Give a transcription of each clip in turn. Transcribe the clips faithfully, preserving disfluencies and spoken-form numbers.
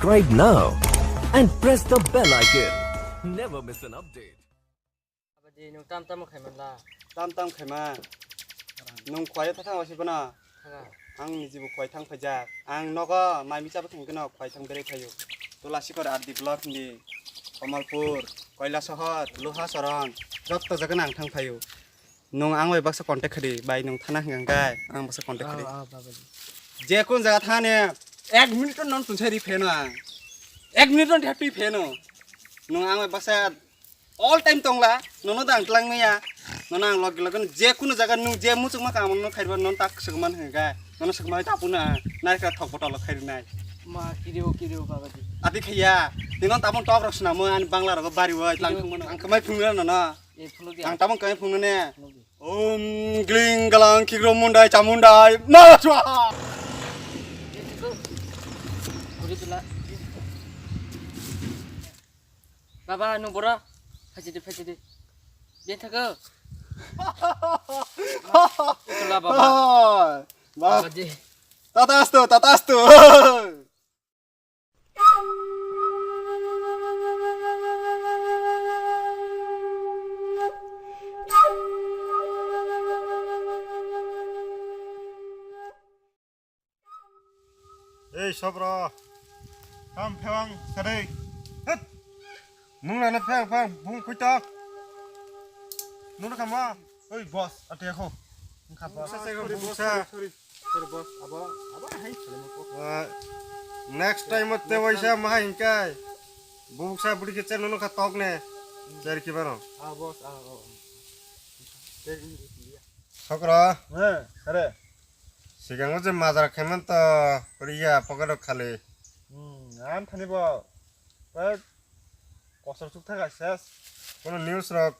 Subscribe now and press the bell icon. Never miss an update. Abadi, nwng tam tamo khai manla. Tam tam khaima. Nwng khwlai tha thang wasi bono. Thanga. Ang nijibo khwlai thang phaijak. Ang nogo mai micha bo thang keno khwlai thang berai phaio. Tula sikor R D block ni Kamalpur, Kailashahar, Luhasaran, jotto jaga no ang thang phaio. Nwng ang bai baksa contact khadi, bai nwng thana hwnkha khe ang baksa contact khadi. Ah, ah, babaji. Je kun jaga thani ek minute non tunsai ri pheno ang. Ek minute non thapri pheno. Nwng ang bai baksa all time tongla, nono dang tlang maya. Nono ang log log je kun jaga nwng je muchuk ma kam no khaiba non tak sugman hwnkha khe. Nono sugma tapuna nai kha thok botol khairi nai. Ma kirio kirio babaji. Ati khaya, tinon tapun tok rok snamo ani bangla rok bari wai tlang thung mano. Ang kamai phung nono. E phunukdi. Ang tabung kami phunukne. Phunukdi. Om gling galang kikro mundai chamundai ma swaha. E thikgo. Uri tula. Baba, nwng boro. Phaisidi, phaisidi. Biyang thakgo. Tula baba. Ba. Babaji. Tata astu, tata astu. Ei, sobro. Kam phewang, sadei. Hit. Nung nana phewang, phewang, bung kuitok. Nung kama. Oi, boss, ate ako. Nung kha boss. Sa, sa, sorry, boss, sorry, sorry. Sorry, boss. Abo, abo, hai, sorry, mo, ko. Ah, next time mo te waisa maha hinkai. Buksa budi ke chen nung kha tok ne. Cher ki bano. Ah, boss, ah, oh, oh. Cher ki bano. Sokro. Eh, are. Sigango je majra khaiman to, poriya pocket rok khali. Hmm, ang thani bo, pek kosor suk thaka ses. Kono news rok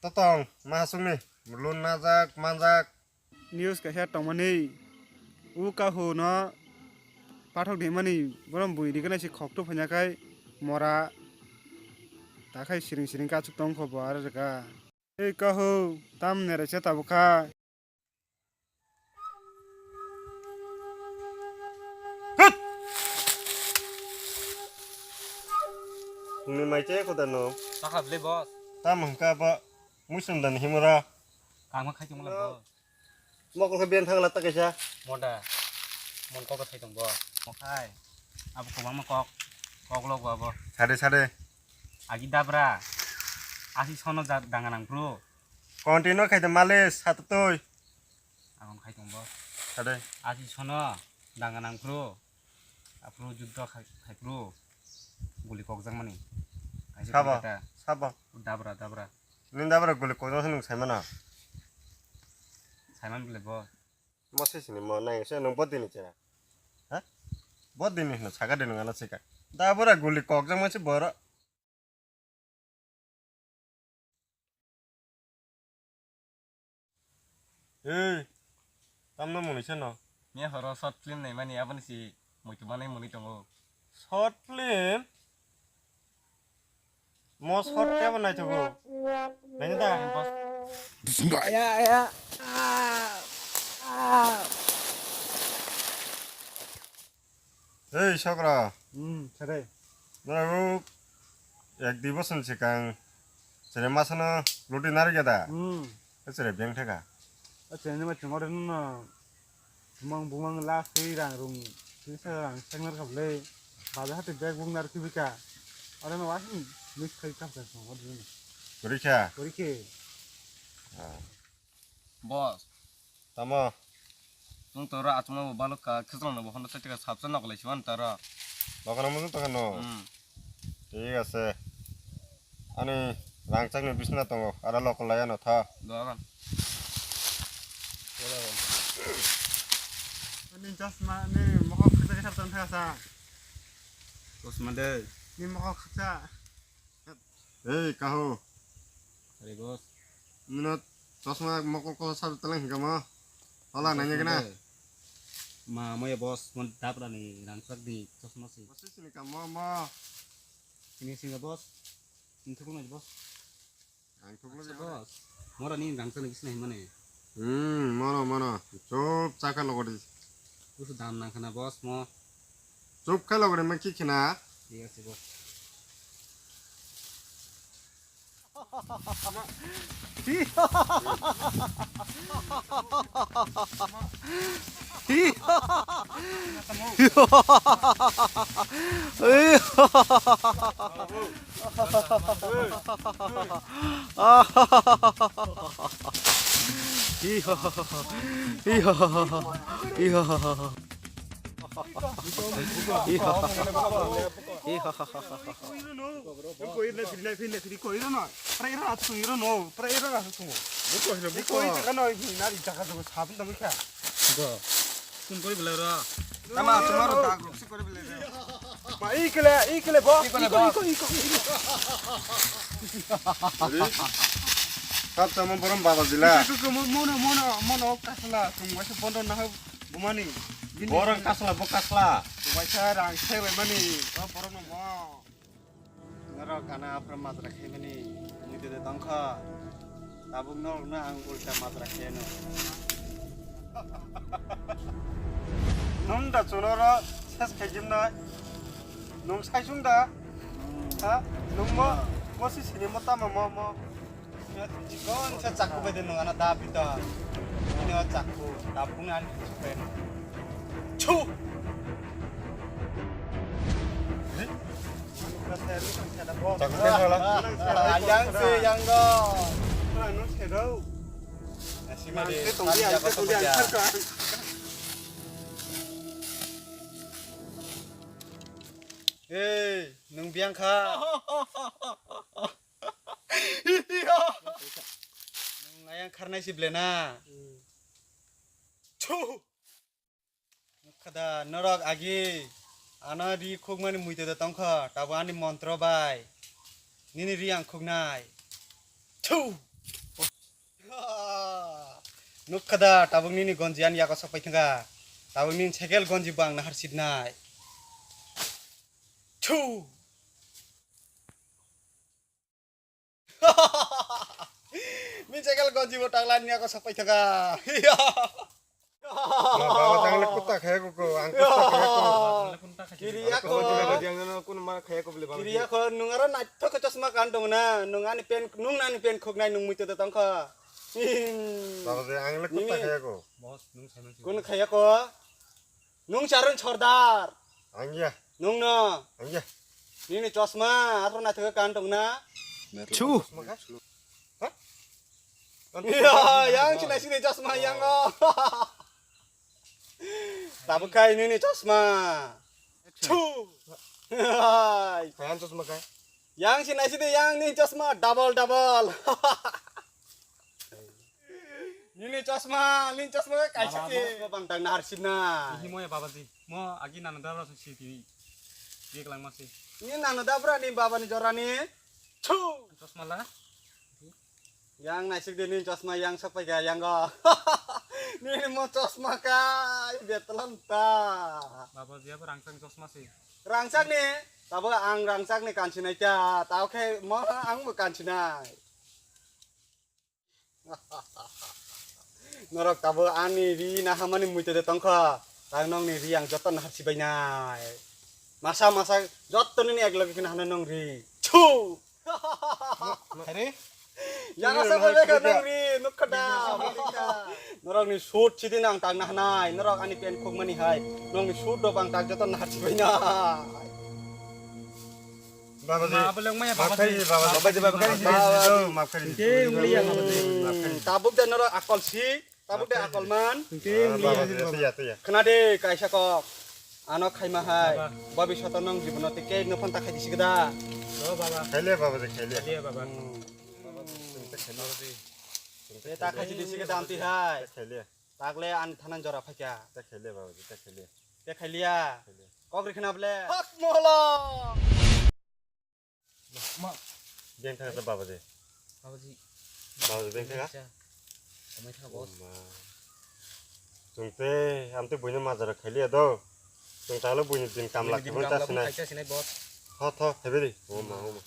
totong, ma hasukni, lun najak, manjak. News kaisa tongmani, u kahu no pathok dimani, borom bui digana si khokto phanya khai mora, ta khai siring siring kachuk tong kho bo ar rega. Ei kahu, tam nere se tabukha. Ni mai che ko da no. Saka ble boss. Tam hangka ba musun dan himura. Kangma khai tongla boss. Mokol khe ben thangla ta kaisa. Moda. Mon kok thai tong boss. Mokhai. Abo kobangma kok. Kok lok abo. Sade sade. Agi dabra. Asi sono ja-, danga nang bro. Continue khai de male satutoi. Agom khai tong bo. Sade. Asi sono danga nang bro. Apro juddo khai, khai bro. Guli kok jang mani. Kaisa sabo, kata. Sabo. Dabra, dabra. Nin dabra guli kok jang nung sai mana? Sai man bole bo. Mo se sini mo nai se nung bodini chera. Ha? Bodini hino saka de nung ana sika. Dabra guli kok jang masi boro. Ei, tamno mwnwi seno? Miya horo short film naimani, aboni si muitu manwi mwnwi tongo. Short film? Mo short kebo naithogo. Naina da? Ya, ya. Ah, ah. Ei, sokra. Hmm, sare. Nang ek dui bosor ni swkang sere masano luti narwkya da? Hmm. Sere beng theka. Sere ni ma chungo rwno no. Bumang, bumang last twi rang rung. Twi sa rang sengnar khablai. Baja hati bag bung nar kibika. Ore no wasin mix khai kap khai song. Ore no. Korikha? Korikhe. Ah. Boss. Tamo? Nwng toro achukma bo balok ka, khwchwlangno bo hono saitika sabsa nokolai siman toro. Nokona mujung tongkha no? Hmm. Thik ase. Ani rangchakni bisna tongo, aro lokolai ano tha. Dogan. Ani chasma ni mokhok khaksa khe sabsa thangsa. Chasma de. Ni mokhok khaksa. Ei, kahu. Ari boss. Nino chosma mokol kosa sab talang hingka mo. Tola nanya gana. Ma, mo ya boss, mon dapra ni rangchak ni chosma si. Boss sini ka mo, mo. Sini singa boss. Ini thukun aja boss. Ang thukun aja boss. Mora ni rangchak ni bisna himane. Hmm, mono, mono. Chup chaka logodi. Kusu dam nang khana boss mo. Chup khai logre ma ki khina. Tama, tomorrow dag rok se kori belai re. Ma, ikele, ikele, bo. Ikele, bo. Iko, iko, iko, iko. Ari? Kap tamo borom baba jila. Iko, iko, mo-, mono, mono, mono kasla. Tung waisa bondo na bumani. Borom kasla, bo kasla. Tung waisa rang se bai mani. Bo borom no mo. Norok ano aphra majra khaimani muitu de tongkha. Tabuk norokno ang ulta majra khaino. Nwng da chunoro ses khaijimnai. Nwng saisung da? Ha? Nwng mo, mo si sini mo tamo mo, mo. Chikon se chakku bai de nwng ano da pito. Ini o chakku, tabuk ani chukpe. Chu! Chakku khe sala. Yang se, yang go. Sima de, tali jaga tong ya. Hei, nwng biyang kha. Nwng ayang kharnai si ble na. Chu. Nukha da, norok agi ano ri khukmani muitu da tongkha, tabo ani montro bai nini ri ang khuknai. Thu! Nukha da, tabuk nini gonji ani yago sokpai thangkha. Tabuk nini sekel gonji bo ang nahar sitnai. Thu! Min sekel gonji bo tangla ni ako sapai thaka. Baba tangle kutta khaya ko ko, ang kutta khaya ko. Kiri ako. Ang no kun ma khaya ko bole baba. Kiri ako nung aro naithok chosma kan dong na, nung ani pen, nung ani pen khok nai nung muitu tongkha. Baba je ang le kutta khaya ko. Kun khaya ko? Nung charun sordar. Ang ya. Nung no. Ang ya. Nini chosma, aro naithok kan tong na. Chu. Chosma kha? Ha? Ya, yang sini sini chosma yang o. Tabuk khai nini chosma. Chu. Hai. Khayan chosma kha? Yang sini sini yang nini chosma double double. Nini chosma, nini chosma kaisa se. Mo bang tang nahar sibna. Ihi mo ya babaji. Mo agi nano dabra si tini. Ye kelang masi. Nini nano dabra ni baba ni jora ni. Chu. Chosma la. Yang naisik de nini chosma yang sapai ga yang go. Nini mo chosma kai betlon ta. Babaji abo rangchak ni chosma si. Rangchak ni. Tabo ang rangchak ni kansinai ta. Tao khe mo ang bo kansinai. Norok tabuk ani ri nahamani muitu de tongkha. Tang nongni ri ang joto nahar sibainai. Masa masa joto nini ek loge kheno hano nong ri. Chu! Hare? Yaga sa bai ka nong ri, nukha da. Norok ni shoot sidi nang tang nahanai. Norok ani pen khukmani hai. Nongni shoot do bang tang joto nahar sibainai. Babaji. Ma beleng maya, maf kari, babaji. Babaji, maf kari, babaji. Maf kari. Tabuk de norok akol si, tabuk de akol man. Babaji, ya, ya, ya. Khna de, kaisa kok. Ano khaima hai. Baba. Babi soto nong jibono te ke no phanta khai disi geda. O baba. Khaile babaji, khaile. Khaile baba. Babaji. Te ta khai disi geda amti hai. Khaile. Takle ani thanan jora phaikha. Te khaile babaji, te khaile. Te khailiya. Khaile. Kok rikna ble. Hak moholo. Ma. Beng thang sa babaji. Babaji. Babaji beng thang. Amai thang boss. Ma. Chwng te amte buino majra khailiya do. Chwng talo buino din kamla khabai ta sinai. Khaisa sinai boss. Tho tho khaibedi. O ma o ma.